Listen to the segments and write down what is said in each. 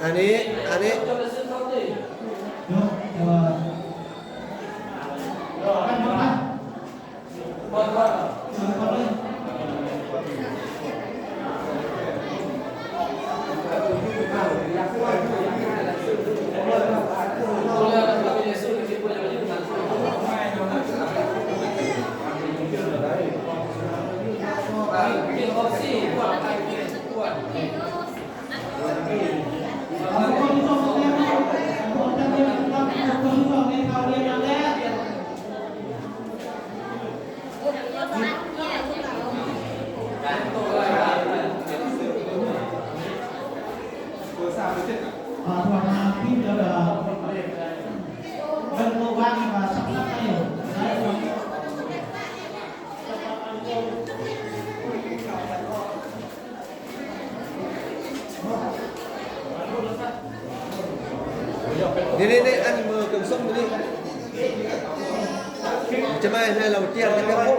Anib, anib. Ờ, Thuận, à, phím đó là Vân Tô Văn và Sắp Sắp đây. Đấy. Đi, đi, đi, ăn mà cần sông đi. Cho mai này là một tiệm cái bốc.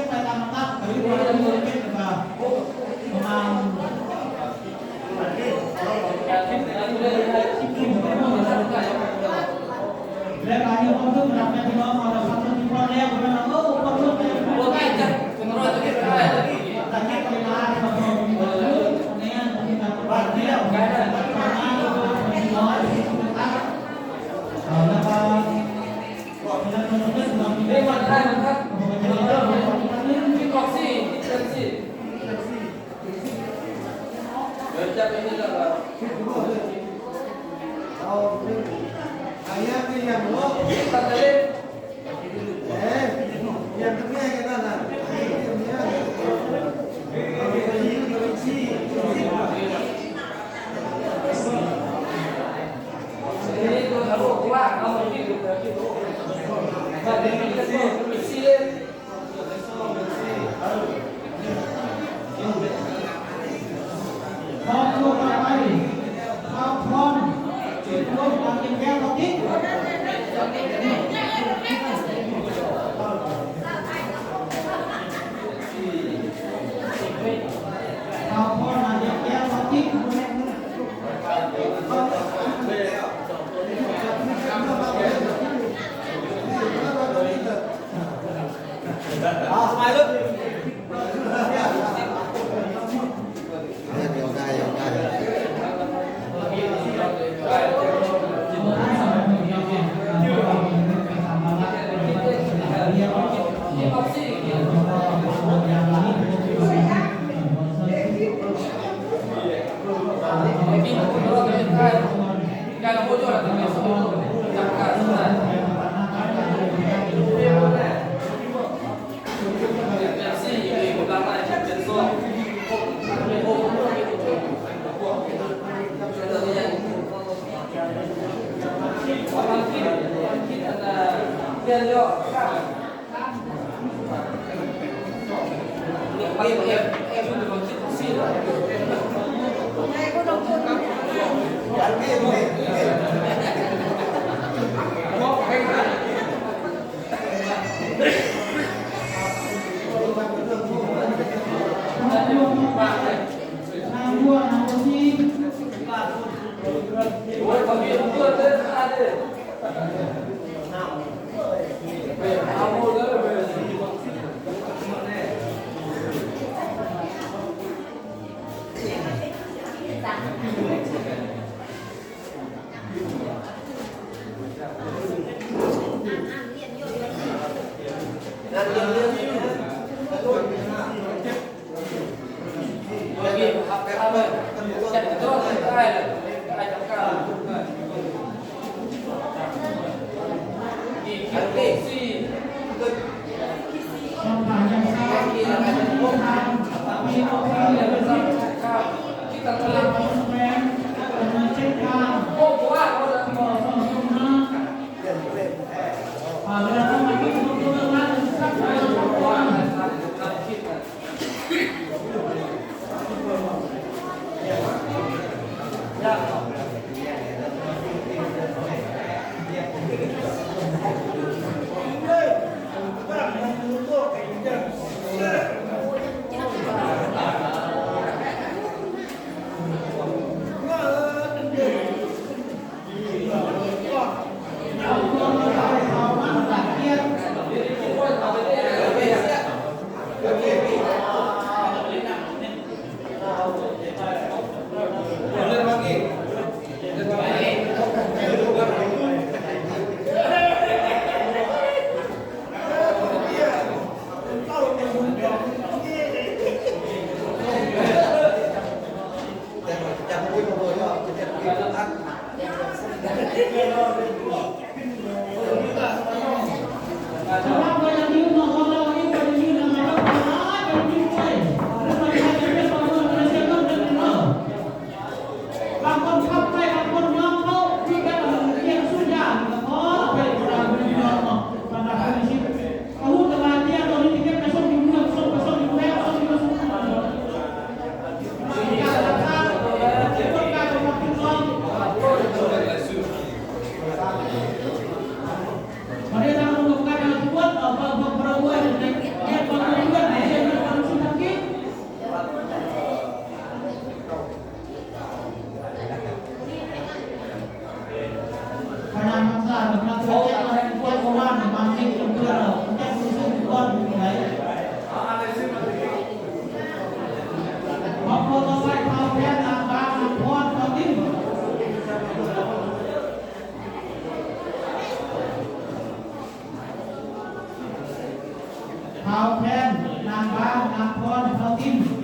tiếp tay ta mà tắt, từ lúc mà tôi tiếp là công an. Lẽ bà như con tôi mà đọc ra thì nó mà đọc xong thì con leo của nó, ô, con tôi này. Thao Then, Nam Ba, Nam Phon, Thao Tin.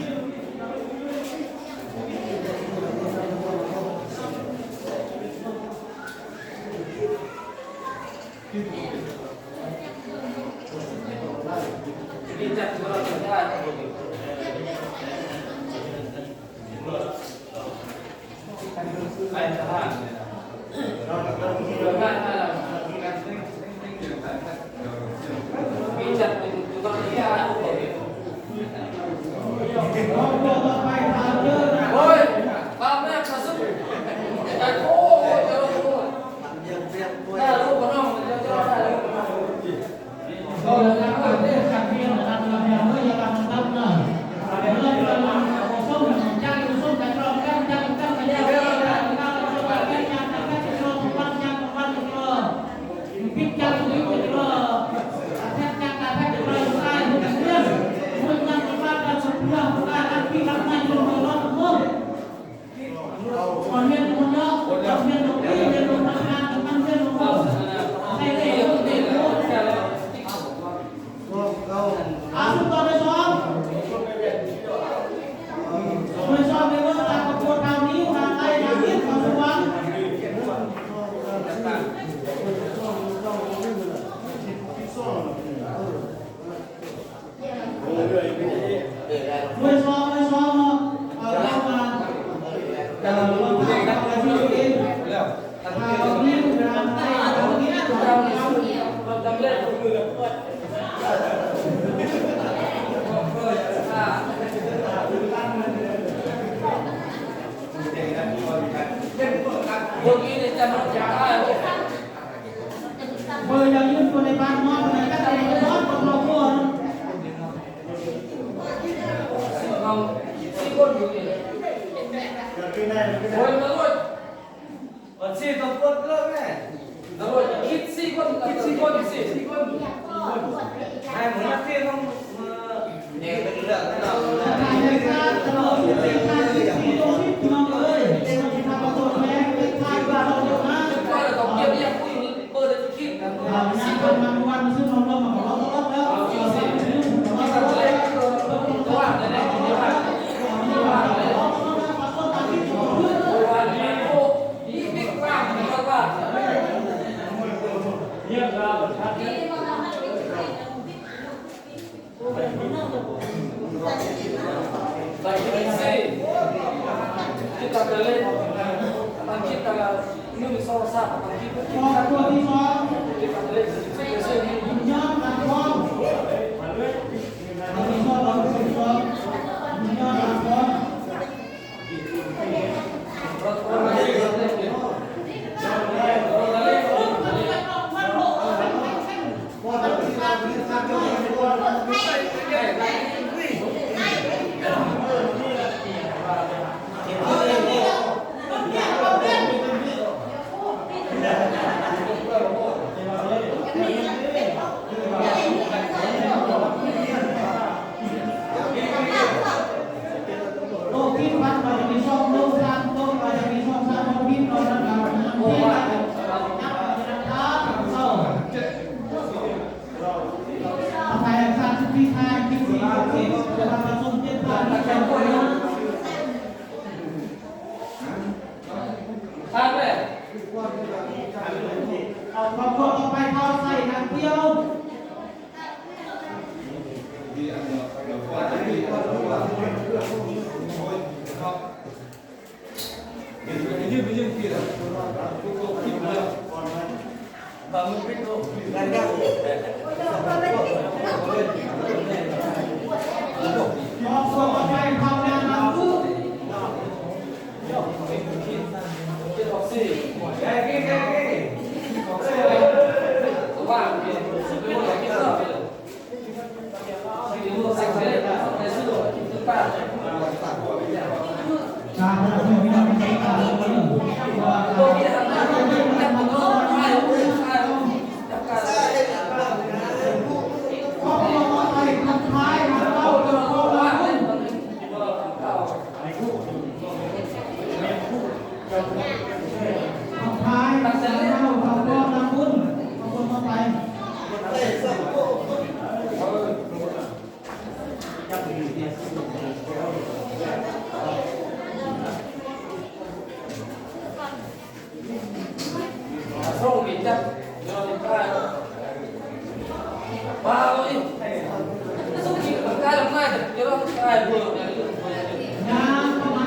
Nhà có ba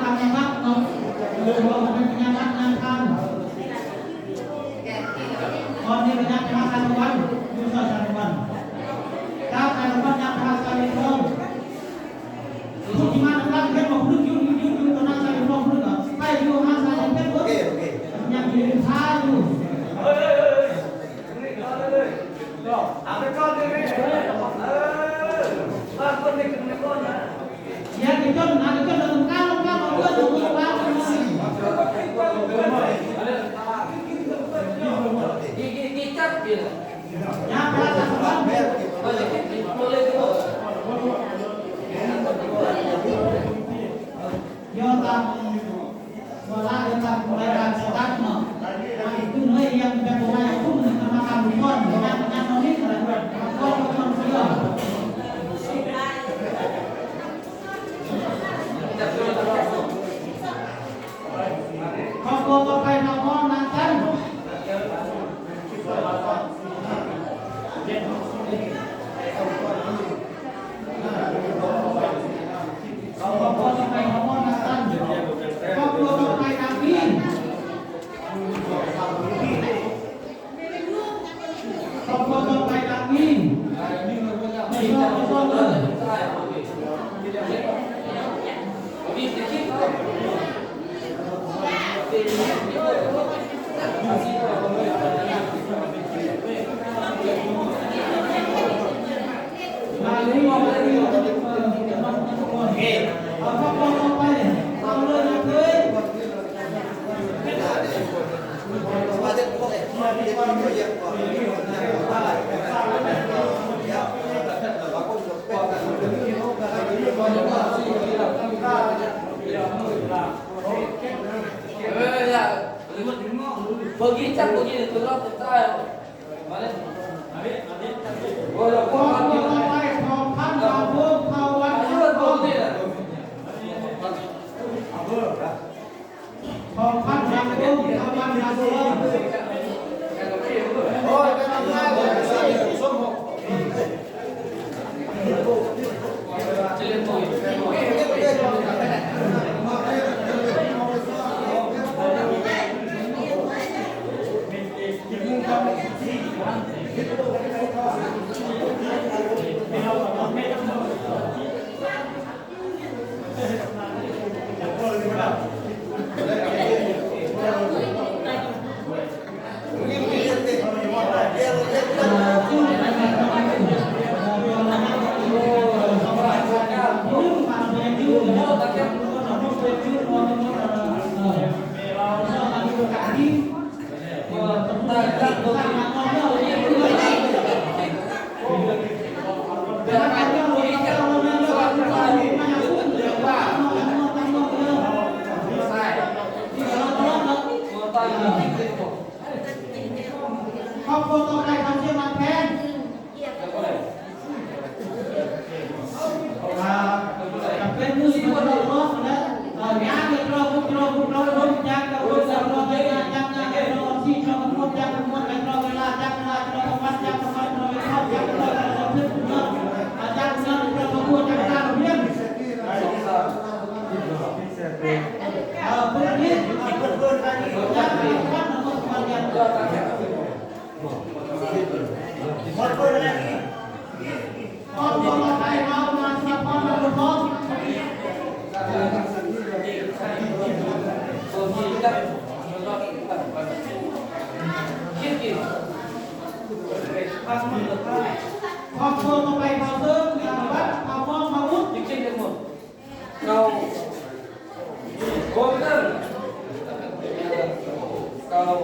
trăm năm mươi, nhà bác năm trăm. Còn như là nhà bác hai trăm năm, như sao hai trăm năm. Các hai trăm năm nhà bác hai trăm năm. Không chỉ mà nó đang rất là phức, phức, phức, phức, nó đang sai, không phức nữa. Hai triệu hai trăm năm. Ok, ok. Nhà mình tha luôn. Yog tau ua laj ua tag kuv lawv dag tsis tab no, tus no yog tus pem kuv lawv yog khub nws no mas kam lus poj nws nyab nyab no li no lawm, poj poj poj sib os. Koj puas tau pais nram mo Nas Xeeb? Koj puas tau pais nram mo Nas Xeeb? Koj puas tau pais nram Vij? Koj puas tau pais nram Vij? Mej soj mej soj lawm. Koj puas tau pais nram Xia Mas Pheej? Peb hnub ib puas rau hlob lawm. Nyab ces rau kuv, rau kuv rau lub cav, rau kuv rau nyab, cav nyab, rau txij rau kuv muab cav, kuv muab cav, rau kuv laj cav, kuv laj rau kuv pab cav, kuv pab rau kuv phob cav, kuv phob rau kuv phob cav, kuv phob rau kuv phob cav, rau kuv phob cav, rau kuv phob cav. Koj puas tau pais nram Xeeb, nram Vaj, nram Moj, nram Ub? Rau, rau, rau,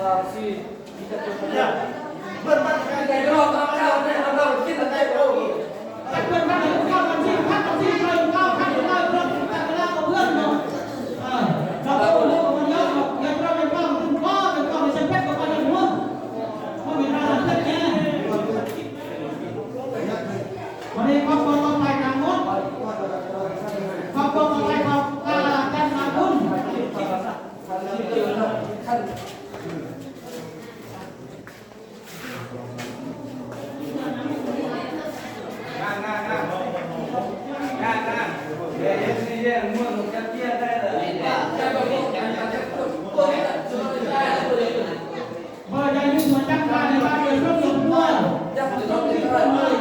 วันนี้ครอบครัวต่อไปนางมด ครอบครัวต่อไปครับ อ่า อาจารย์นาบุญ Vợ chồng Dũng Mùa Trắng Kha thì ba người không được mua. Không được mua mời.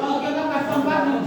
Ờ, cho các cặp son bắt nữa.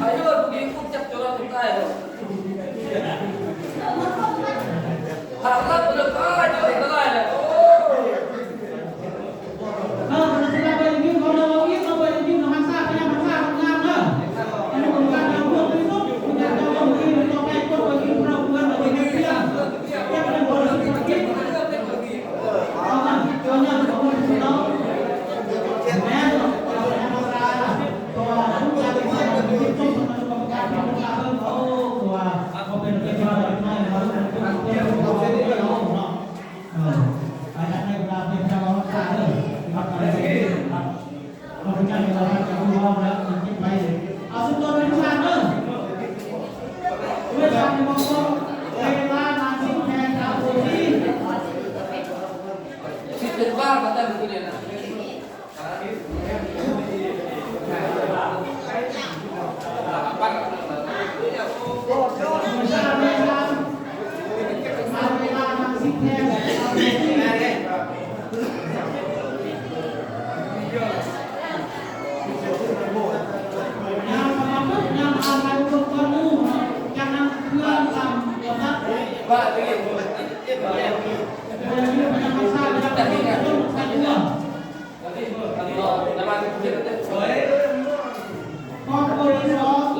Con cô đi đó.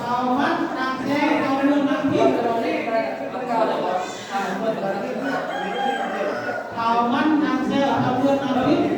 Thảo Mắn đang xe, Thảo Mឿn đang thít. Thảo Mắn đang xe, Thảo Mឿn đang thít.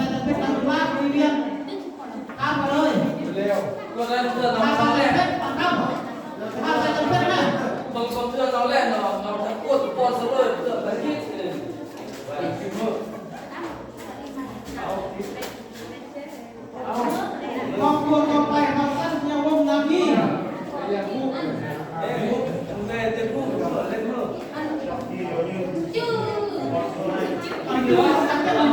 xaiv tus peb xaiv tus pab tus ib viag. Qab nkaus lawm. Koj xaiv tus peb, pab qab. Koj xaiv tus peb na. Koj xaiv tus peb na. Koj xaiv tus peb na. Koj puas tau pais hauv xab nyiaj voos nas kis? Koj puas tau pais hauv xab nyiaj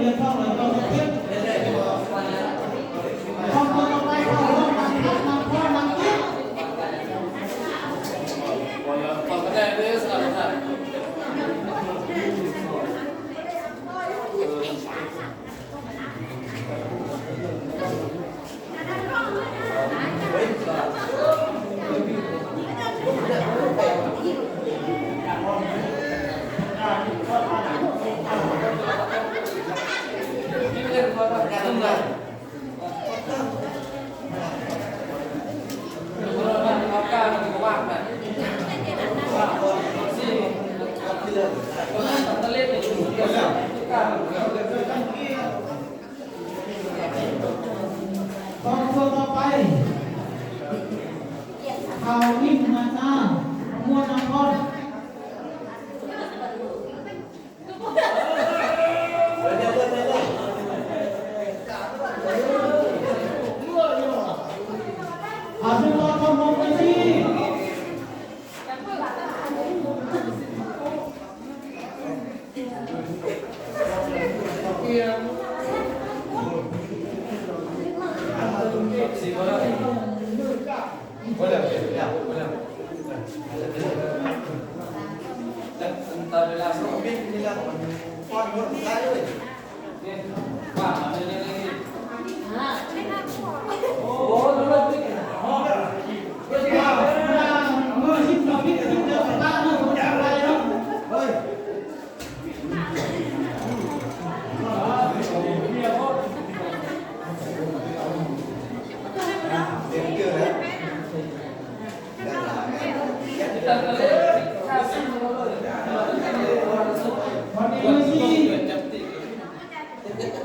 voos nas kis? Koj puas tau pais hauv xab nyiaj voos nas kis?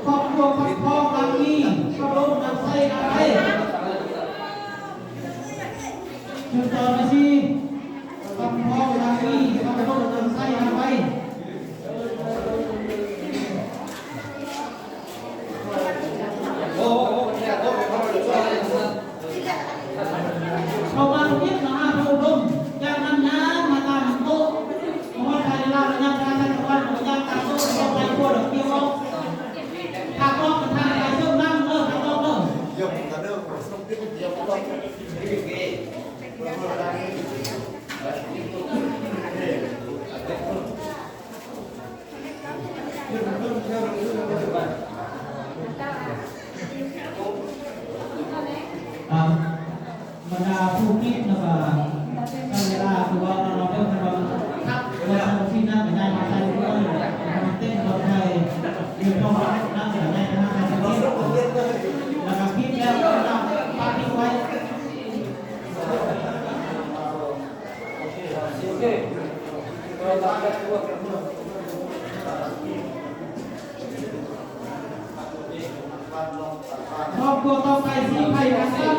Koj kuj khov kho lam ni, koj lub nab xaib lam pais. Tsuj tso no si, khov kho lam ni, koj lub nab xaib lam pais. Thov mas ib no a thov lub, cia nab nyab mas tam ntuj, mas thaj laj los nyab thaj thaj thaj los nyab tam ntuj, thov mas kua los kiag os. Thaj koj mas thaj thaj xyoob nab los thaj koj los. Mas na phu kib no, tam sim no tus uas no no peb thab ua thab ua txij na, mas na mas thab ua teb no thab, yog thab ua na mas na thab ua txij na, mas kib na pab kib ua. Koj puas tau pais xib phais na sab?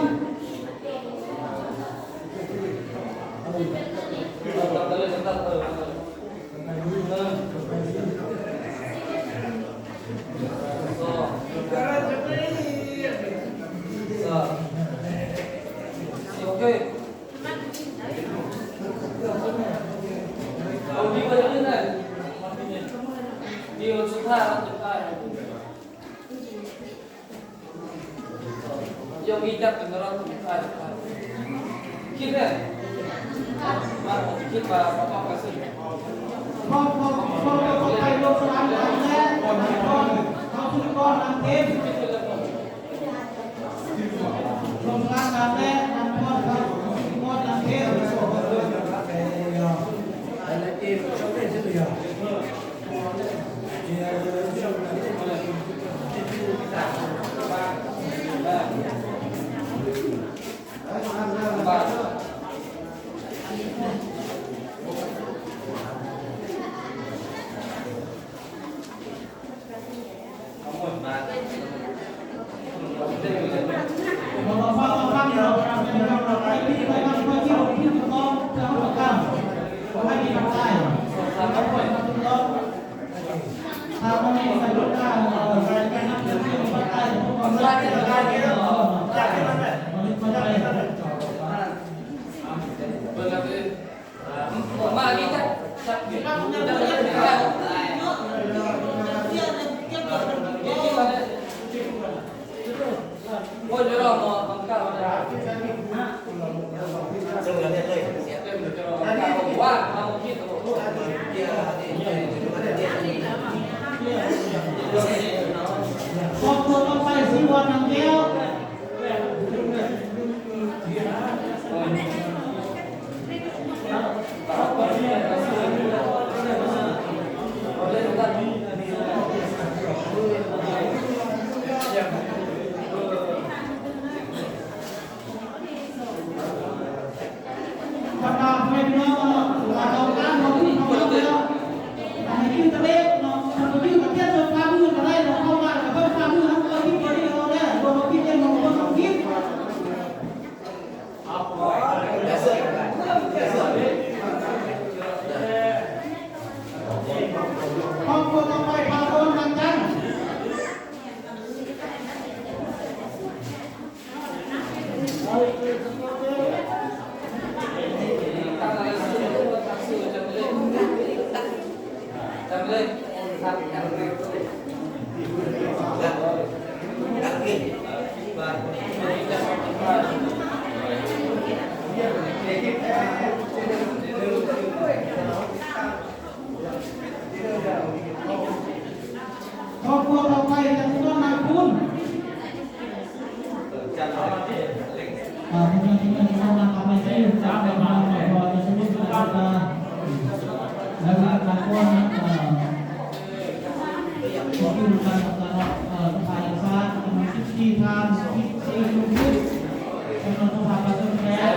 ครอบครัวต่อไปจากพี่น้องนาคุณ อ่าพี่น้องที่นั่นพี่น้องนาคุณไม่ใช่ครับ แล้วก็การป้อน เอ่อ ที่อยู่ทาง เอ่อ ฝ่ายซ้าย ที่ทาง ที่ ที่ ที่ กำลังโทรหาประตูแทน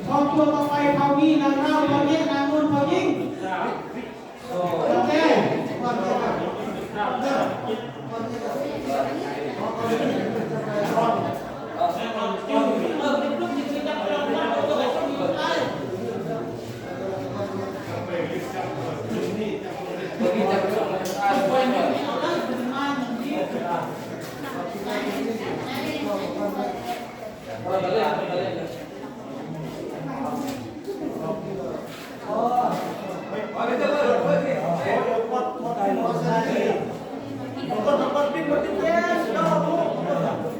ครอบครัวต่อไป เผ่ามี นางเล่า เผ่าเนี้ย นางนวล เผ่ายิ่ง โอเค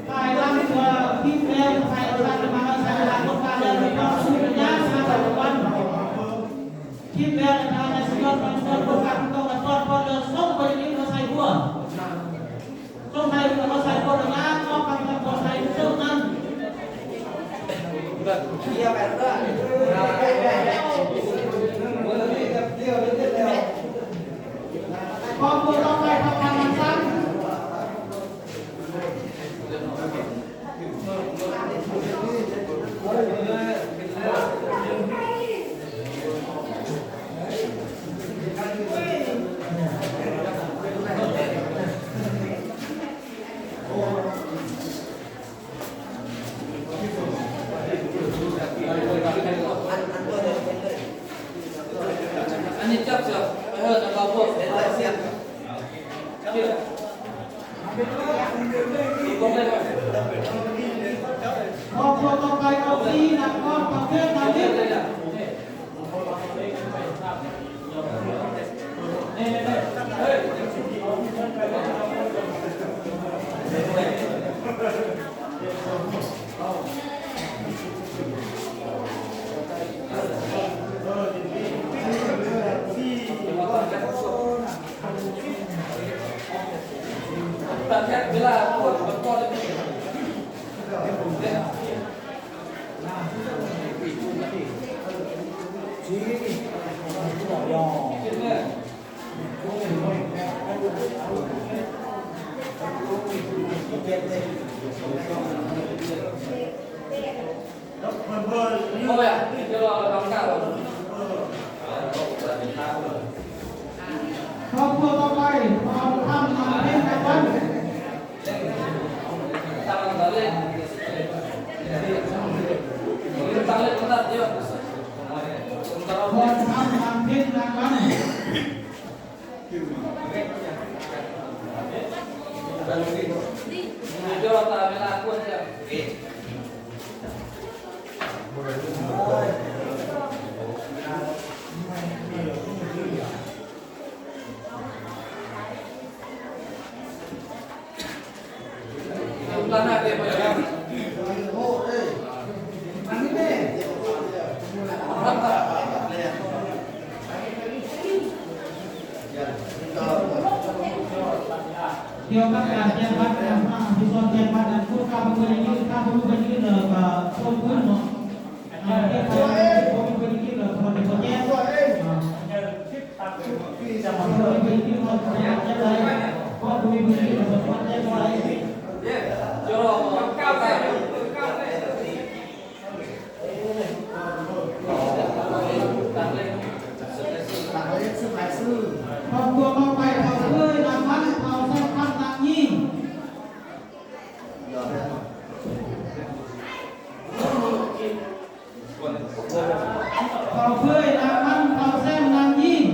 Tài năng và kinh tế, tài năng và tài năng của ta là một con sư nhá, sa tài của con. Kinh tế là tài năng, sự nghiệp là sự nghiệp của ta, chúng tôi là con, con là sống với những đứa thầy vua. Trong này là có thầy vua là nhá, có thầy vua, thầy vua năm. Con vua trong này, con thầy vua năm. Con vua con quay con si là con, con thuyết con thuyết. Kho kua tau pais, kho tham ma peb nai pab. Hos Thab Nam Pheej Nam Mab. Theo các nhà che mắt, à, à, thì do che mắt là quốc gia của mình như ta không có như là, à, thôn quê nó. À, cái thôn quê như là thôn của che. À. Phau Kua Mab Pais, Phau Phwj Nam Mab, Phau Xeeb Phab Nam Nyij. Phau Phwj Nam Mab, Phau Xeeb Nam Nyij.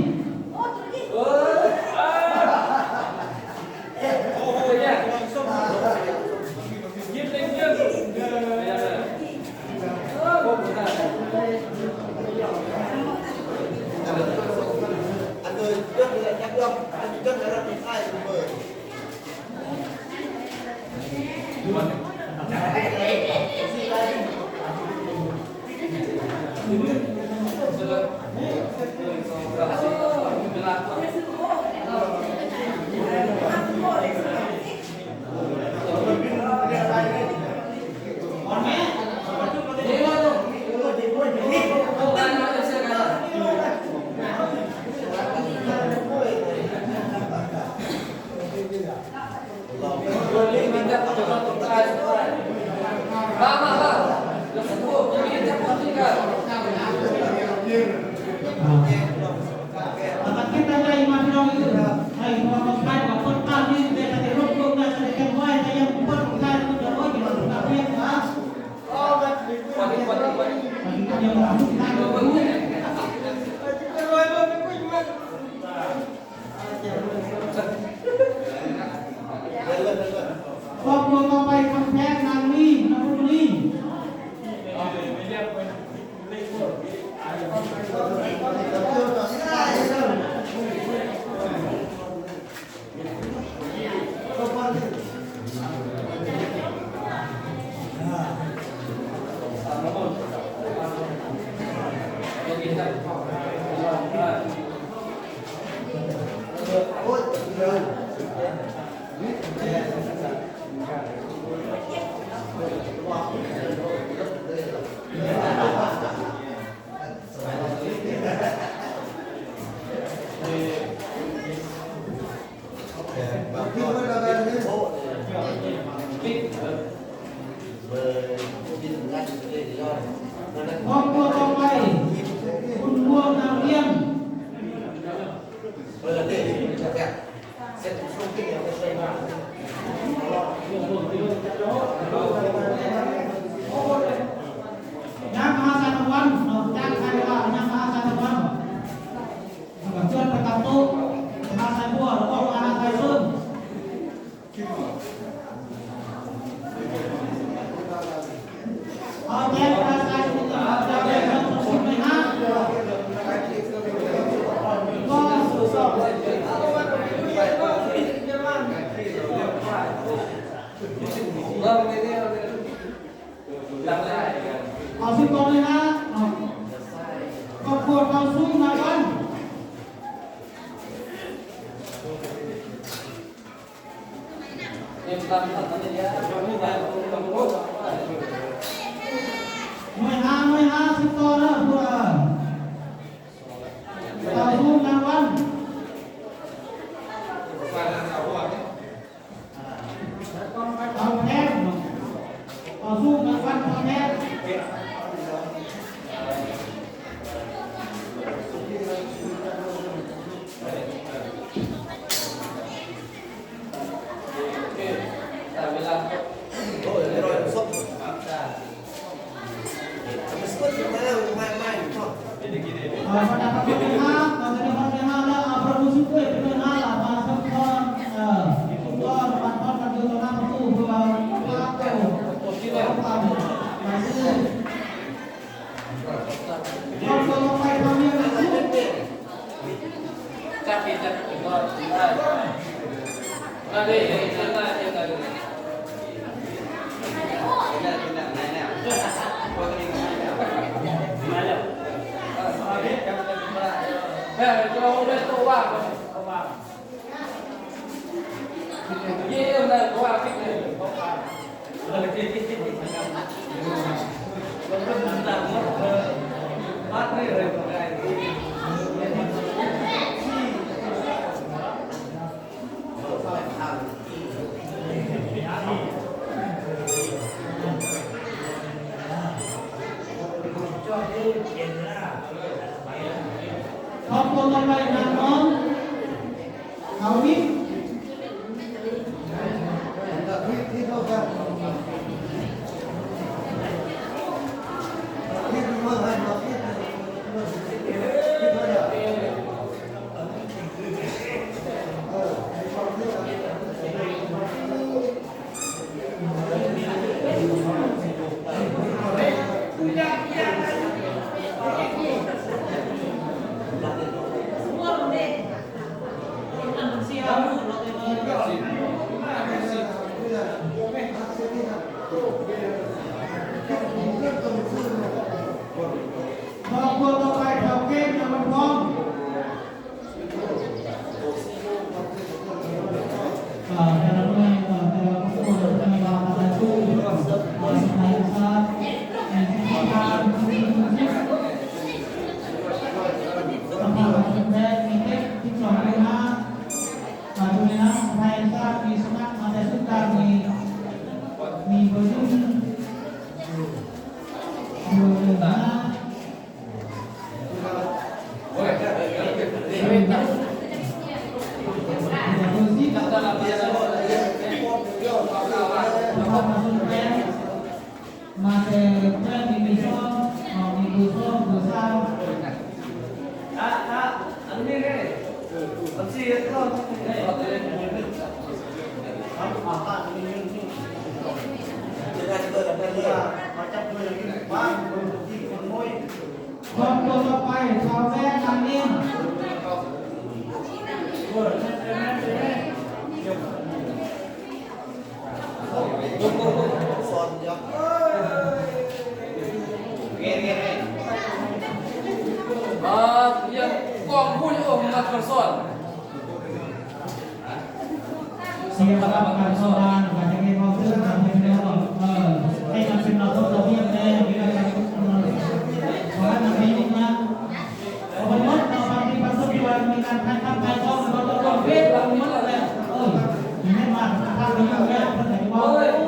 Phau Kua Mab Pais, Kham Pheej Nam Nyij, Nam Phung Lis. Phau Kua Mab Pais, Phung Muas Nam Liam. Nyab Mab Xais Thas Vas, Nyab Mab Xais Thas Vas. Cua Pas Tas Tuj, Mab Xais Npuaj, Mab Xais Xwb. Học sinh còn lại ha. Còn của Thảo Xuân là con. Mười hai, mười hai, sinh to đó, vừa. Thảo Xuân là con. Thảo Xuân là con. Thảo Xuân là con. Thảo Xuân là con, Thảo Xuân. Ờ, và đặt vào cái hát, và cái hát, cái hát đó, à, phần một chút tuổi, cái hát là bà Sâm Thon, ờ, con, bà Thon, bà Thon, bà Thon, bà Thon, bà Thon, bà Thon. Khom tua tau pais nag no. Hauv ib. Mas tes peb mi mi xo, mi tus xo tus xa. Khom tua tau pais rau peb na niam. Sia tab nqa so ba nqa cov nqaij no, ej nqa sim no tau tau tiag ne, ib nqa cov nqaij no me ib na. Ua pab muab no pab ti pab xub pab mi nqa nqaij thab nqaij txob nqa tau tau peb pab muab lawm. Neb mas thab nqaij no yog pab thab nqaij no.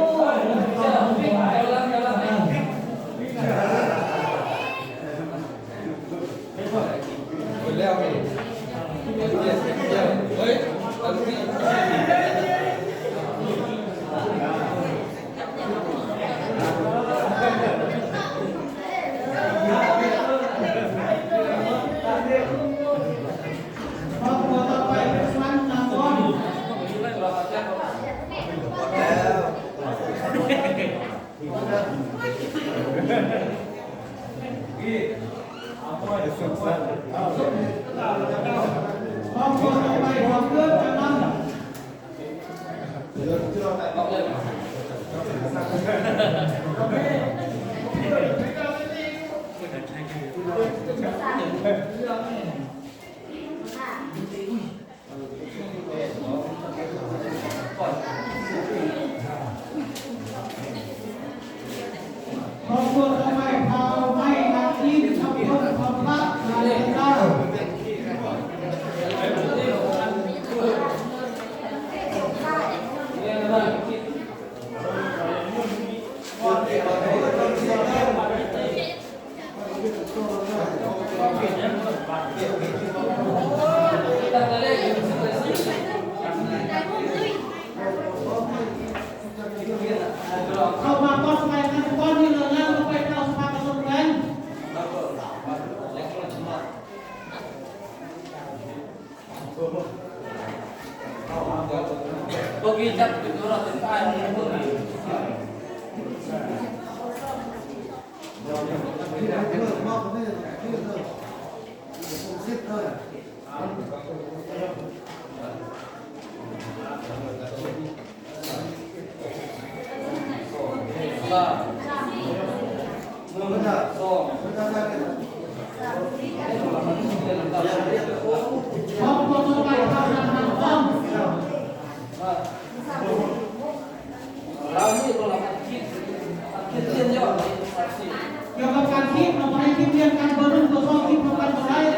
Cov koj kab khib no pab khib tiaj kab npawg nug tuaj soj khib pab kab npawg laib,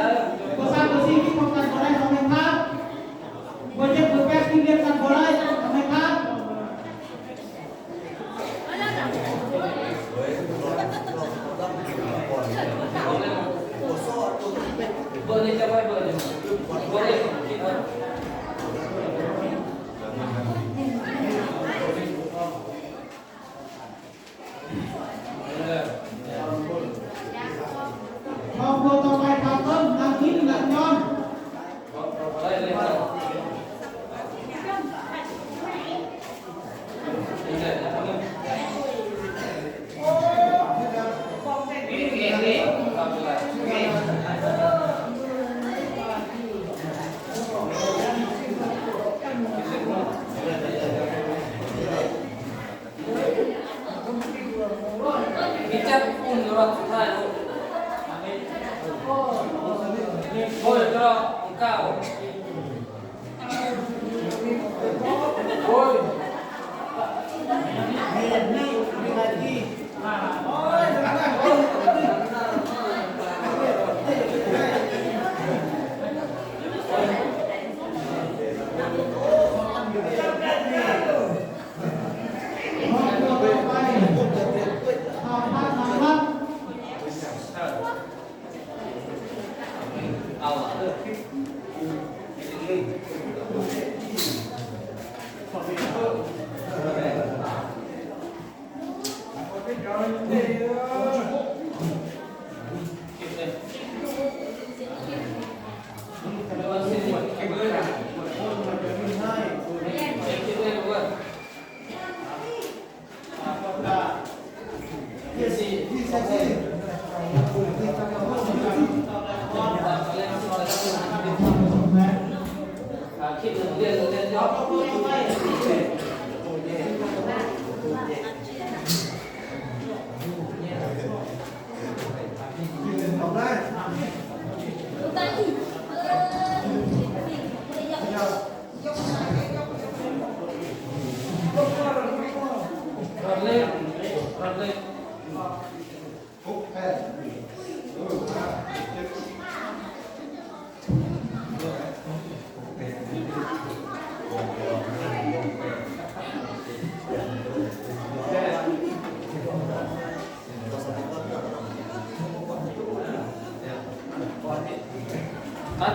tuaj sab tuaj sib khib pab kab npawg laib no me thab. Npawg ceb npawg peb khib tiaj kab npawg laib no me thab. Koj puas tau pais tham tawm nag kib nag nyob?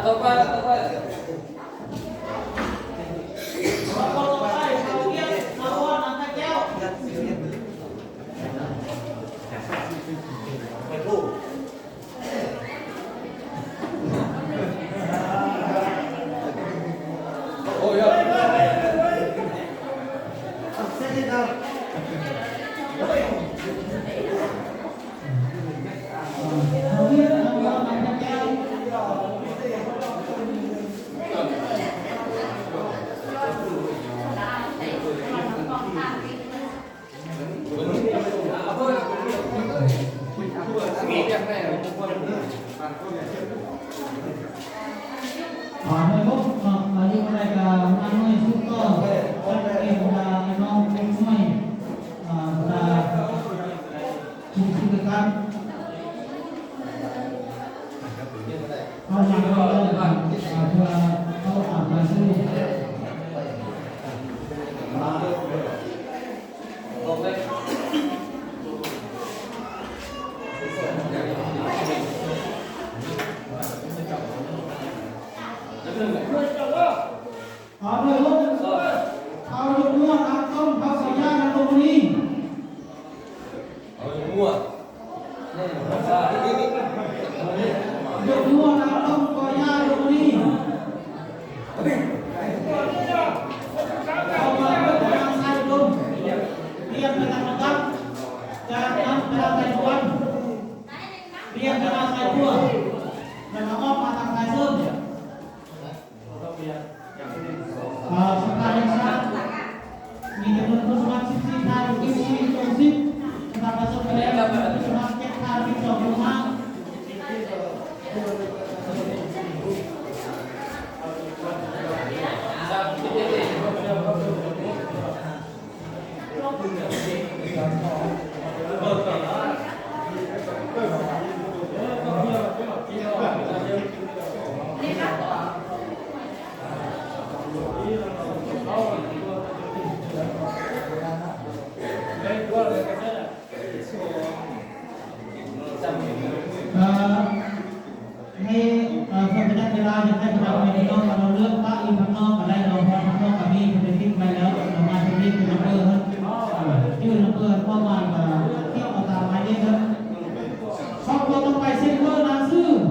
Thov mời bốc, ờ, ờ, như hôm nay là hôm nay nuôi súc to, các em là anh Long, anh Mai, ờ, là Trung Sư Tư Cán. Không, mà không, ờ, thưa, không, ờ, là sư. Thov mời bốc, thau Yau Muaj Nam Tông, thau Xòe Yaj Nam Tông Mani. Yau Muaj Nam Tông, Xòe Yaj Nam Tông Mani. Tuaj, lawv los ob phav tag pais xwb. Sas thaj leej sab, nws cov nus kuj sas thaj sib txij thaj ib sib zoo xib, sas thaj pais xwb pais lawm, sas thaj pib tsom tus hab. Hej, thov peb nab peb laj yog hais tias peb noj mas no lwb pab ib pab noj mas laj los pab noj mas me peb tij mai lawm los mas peb tij tus nab pw, tij nab pw poj mas thiab os tas mas yeej lawm. Txhob kua tau pais xwb, kua na xwb.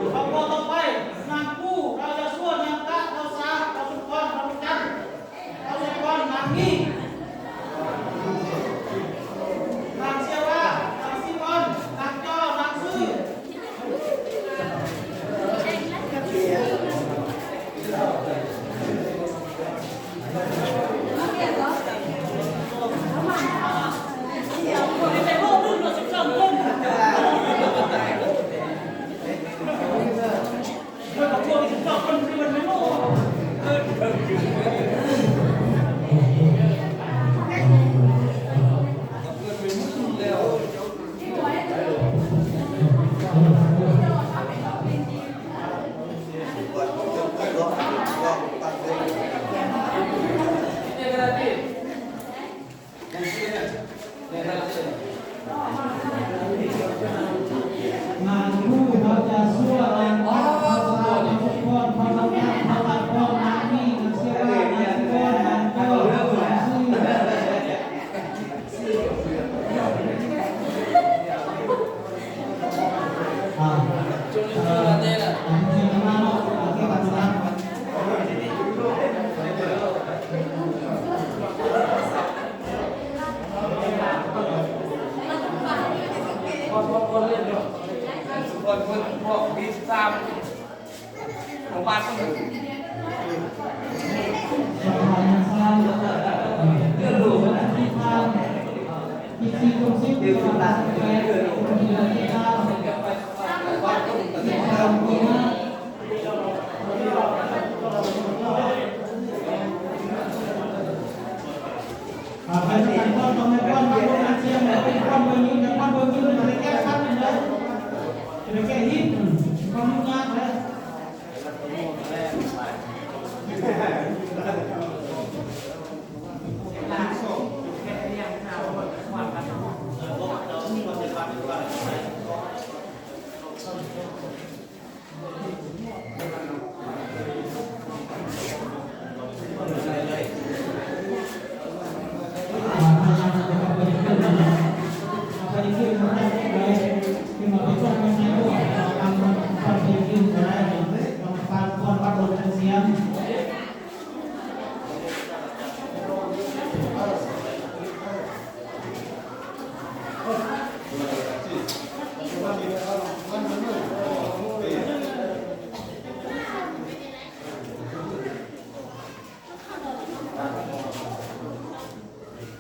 Thov koj tau pais, nag kuj rau yog suab nag kab, tau xav, tau xub pon, tau lub cab, tau xub pon, nag mij, nag xiab vaj, nag xib pon, nag coj, nag xwb,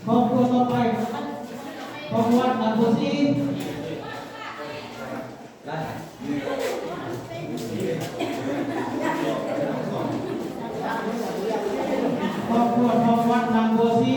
ครอบครัวต่อไป ครอบครัวหนองบัวสี ครอบครัว ครอบครัวหนองบัวสี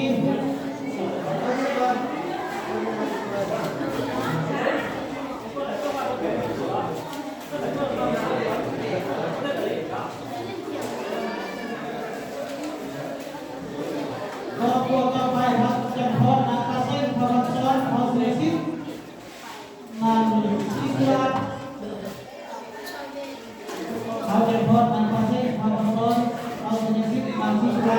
ครอบครัวต่อไปครับ แจ่มพร นางปาเซ้ง พรสอน พรสุรสิทธิ์ นางศรีสุดา เขา แจ่มพร นางปาเซ้ง พรสอน พรสุรสิทธิ์ นางศรีสุดา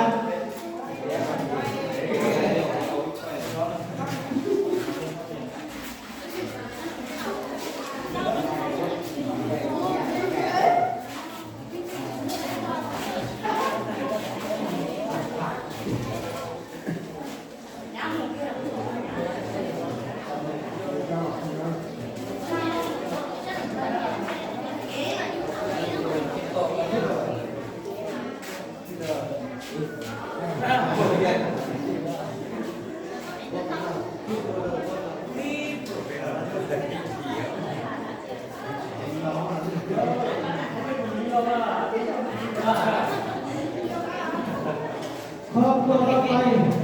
ครอบครัวต่อไป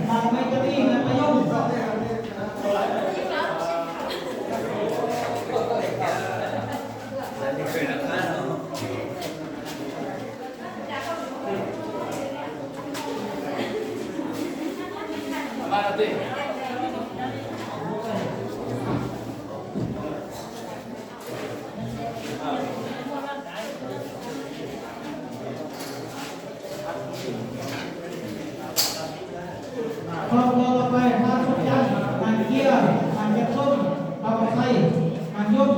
นางไมตรี นางมะยม ครอบครัวต่อไป นางสุขจันทร์ นางเกี้ย นางแก้มส้ม นางกำไส นางยม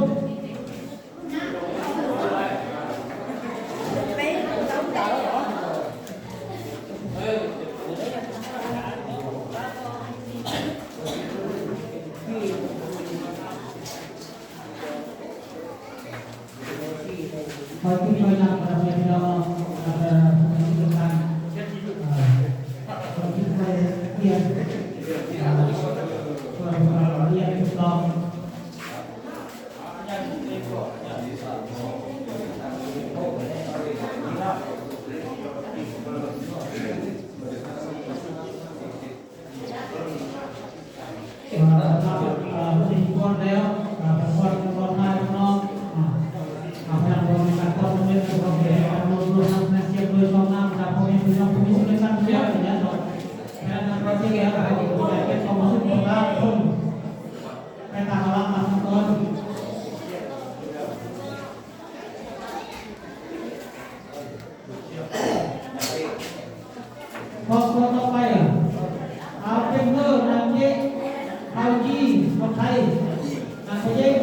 Thôi, chúng tôi làm, làm việc cho, ờ, chúng tôi làm, ờ, chúng tôi làm việc, ờ, làm việc cho con. Ờ, ờ, ờ, thì con đéo, ờ, con, con hai con nó, ờ, ờ, phải làm con, làm con không biết, con không biết, con luôn, luôn, năm, năm, siêu, nuôi con năm, làm con nên nuôi con không biết, con biết, con nhớ rồi. Thế là con sẽ ghé vào, con sẽ biết con có sức con đã không. Cái nào nó làm mà không con. ครอบครัวต่อไป เอาเป็นเพื่อนนางเจ๊ เอายี่ คนไทย นางพะเย้ง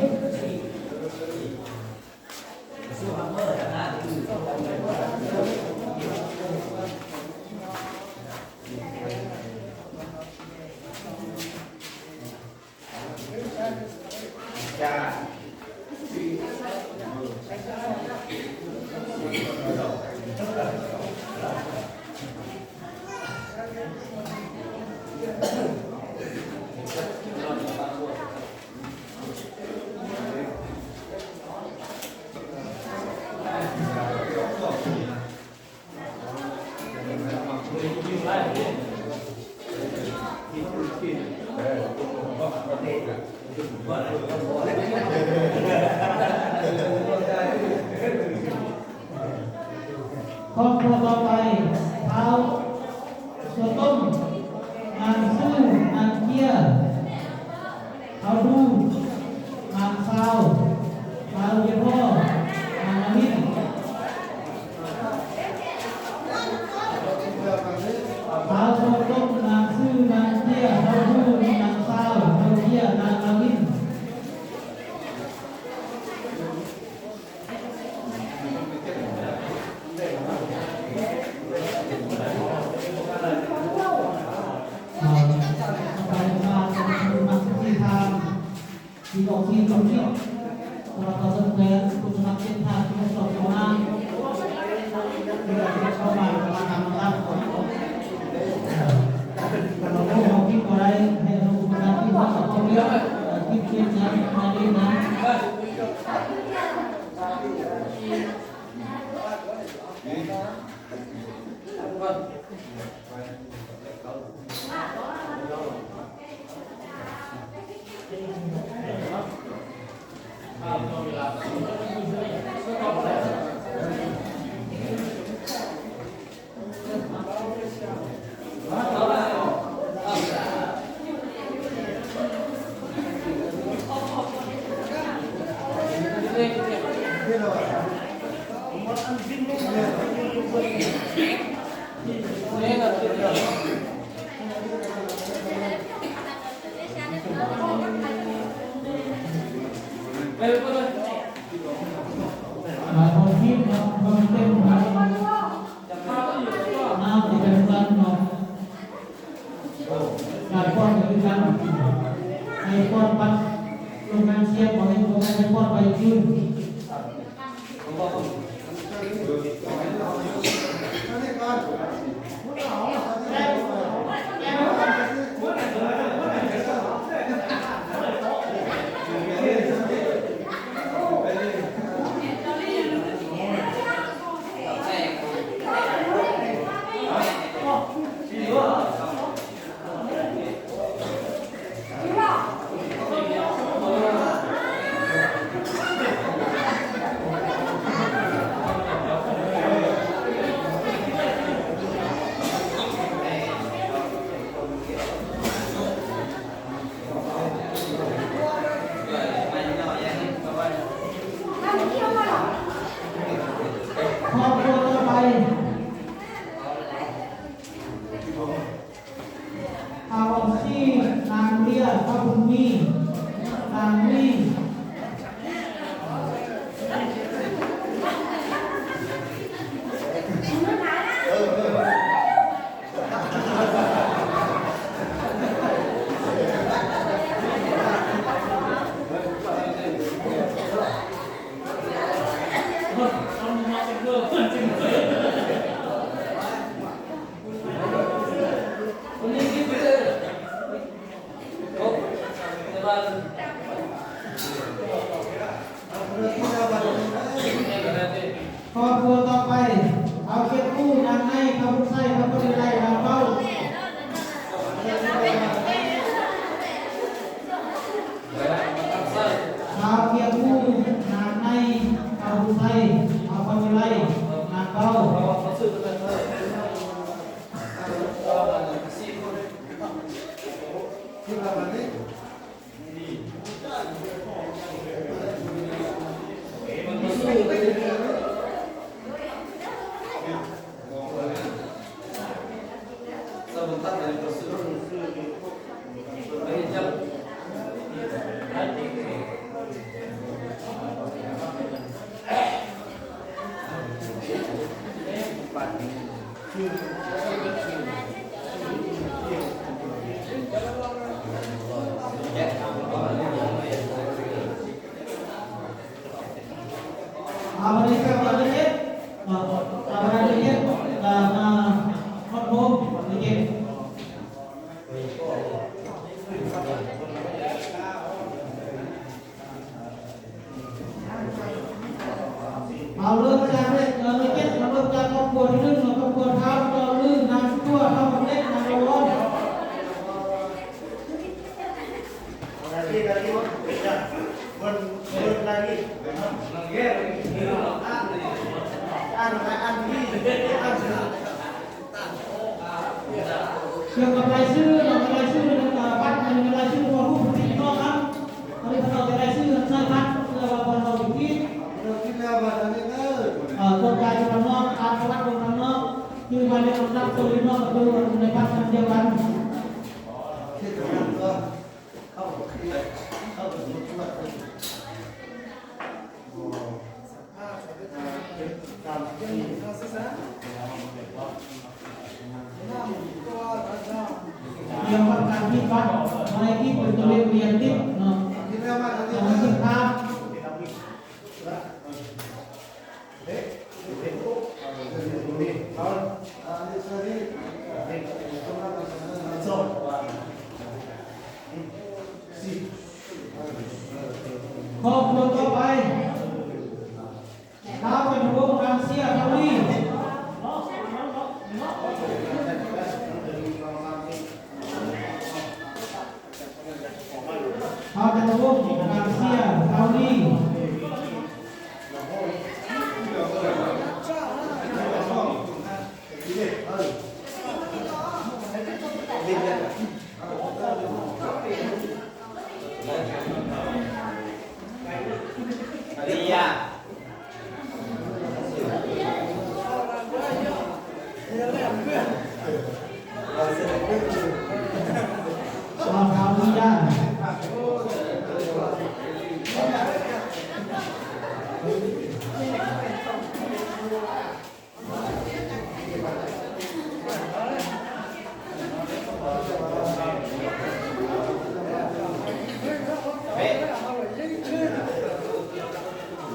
ครอบครัวต่อไป Thao Xua Tooj, Nang Xwj, Nang Cia, Thao Du, Nang Xau, Thao Cia Pho, Nang Nau Vin. Thao Xua Tooj, Nang Xwj, Nang Cia, Thao Du, Nang Xau, Thao Cia, Nang Nau Vin. Ờ, không phải là chúng ta xin cộng xin cộng trích hoặc là dân quyền, chúng ta xin tha cho cộng an. Đây là cái công an của ta làm ra. Còn nó không có cái vào đây, hay là không có cái vào trong cái, ờ, cái chuyên gia, cái chuyên gia. Mà con ship nó không tên nó. Nó thì cần quan nó. Mà con thì cứ gắn. Hay con bắt. Công an siap có nên có cái con phải chịu. Kho kua tau pais. Hau Sij, Nang Lia, Thoj Phung Nyi, Nang Nyi. Kho kua tau pais, Thau Kiav Kuj, Nang Nai, Thau Phung Xaij, Thau Poj Nyi Laij, Nang Paub. Thau Kiav Kuj, Nang Nai, Thau Phung Xaij, Thau Poj Nyi Laij, Nang Paub. Abraham, Abraham, Abraham, Abraham. Hauv lub tsa lej, lub tsa, lub tsa koj puas lwj, koj puas thab, koj lwj nag tuaj, thab lej nag los. Yog kom laij xwb los laij xwb, pab laij xwb ua hub pus tij no na. Ua li pab no tias laij xwb txawj pab, pab no tim kib. Txoj cai rau no, pab rau no, twb pab li no, pab rau li no, pab ntiag pab. Yog pab kab kib pab, no es kib pus tij li yog tib no. Kib pab. Kho pua tau pais. Dab Cov Nus Npoo, Nab Xiaj, Tau Li. Dab Cov Nus Npoo, Nab Xiaj, Tau Li.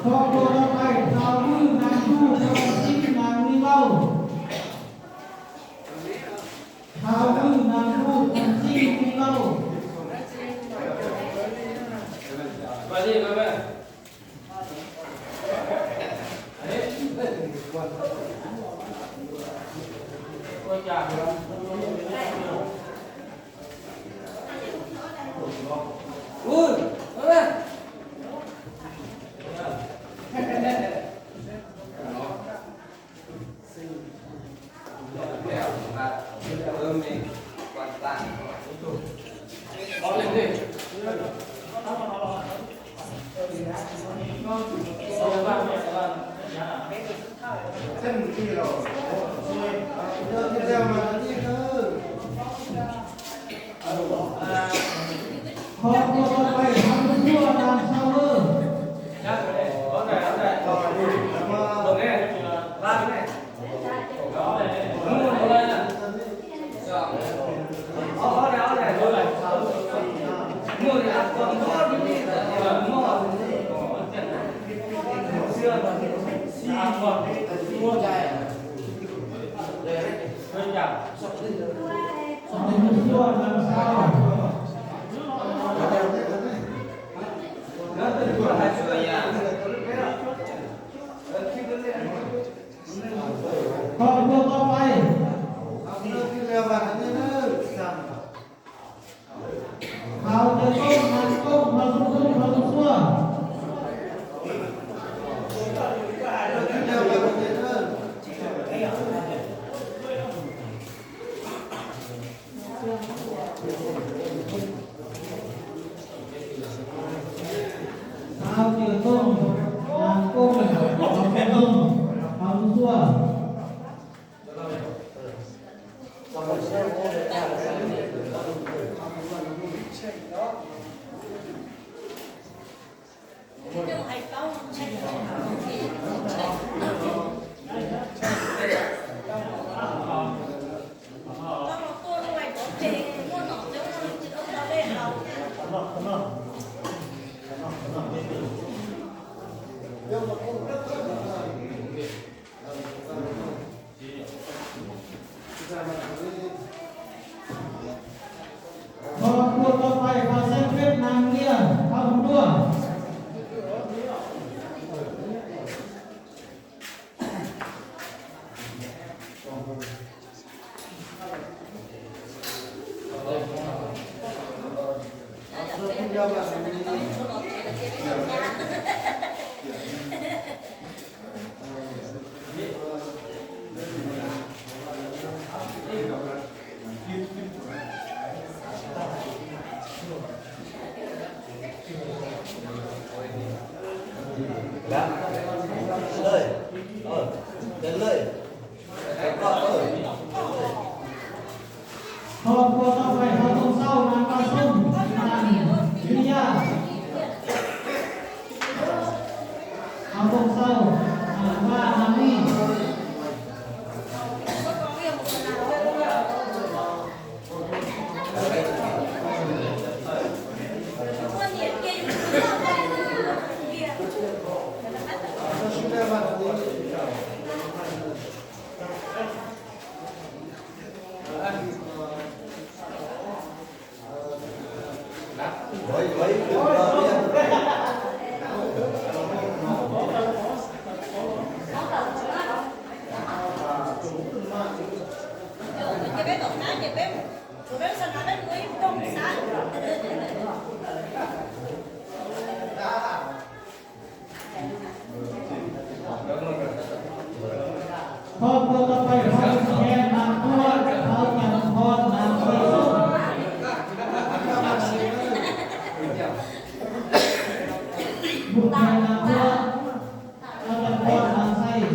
Kho pua tau pais. Tau Wb, Nas Ntuj, Tau Xib, Nas Li Lauj. Tau Wb, Nas Ntuj, Tau Xib, Li Lauj. Kho pua tau pais. Hab Ntuj Xuaj, Nas Sau Lwj. Kho pua tau pais. Hau Cawv Tooj, Nas Tooj, Hau Xub Tooj, Hau Xub Xuaj. Hau Cawv Tooj, Nas Tooj, Hau Xub Tooj, Hau Xub Xuaj. Kho pua tau pais. Kho Xeeb Peb, Nas Liaj, Hau Hmoob Duaj. Hos puas tau pais hauv tooj xauj Nas Paj Xooj, Nas Vib Yaj, hauv tooj xauj Nas Vaj, Nas Vij. Phoj puas tau pais hauv Npus Khe Nas Puab, hauv Cas Phos Nas Paj Xooj. Npus Khe Nas Puab, hauv Cas Phos Nas Xais.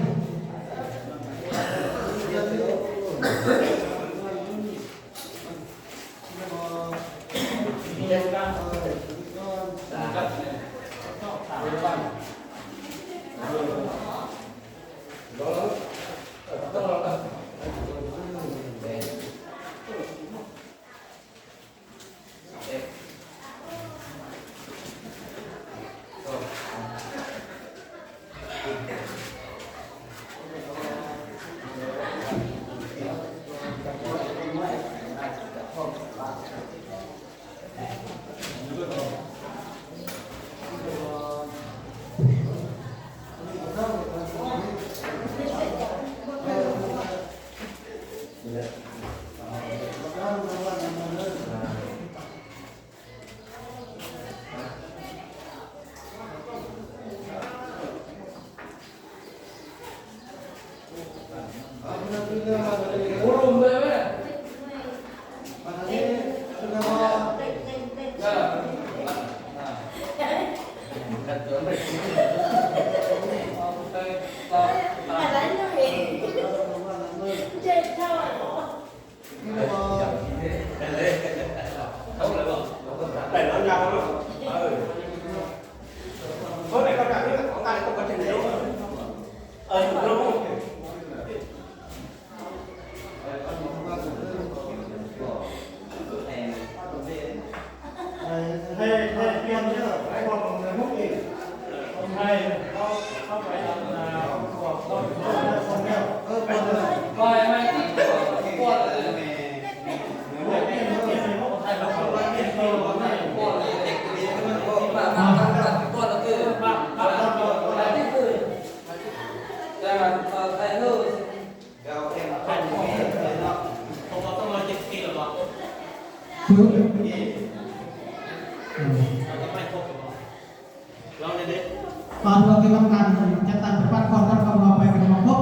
Và thưa các bạn, chắc chắn các bạn còn rất không lo phải cái mà khóc.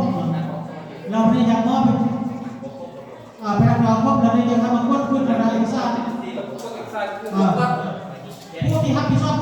Lâu nay nhạc nó phải, à, phải đọc nó khóc, lâu nay nhạc nó khóc, khóc là sao? Ờ. Bố thì hát cái sót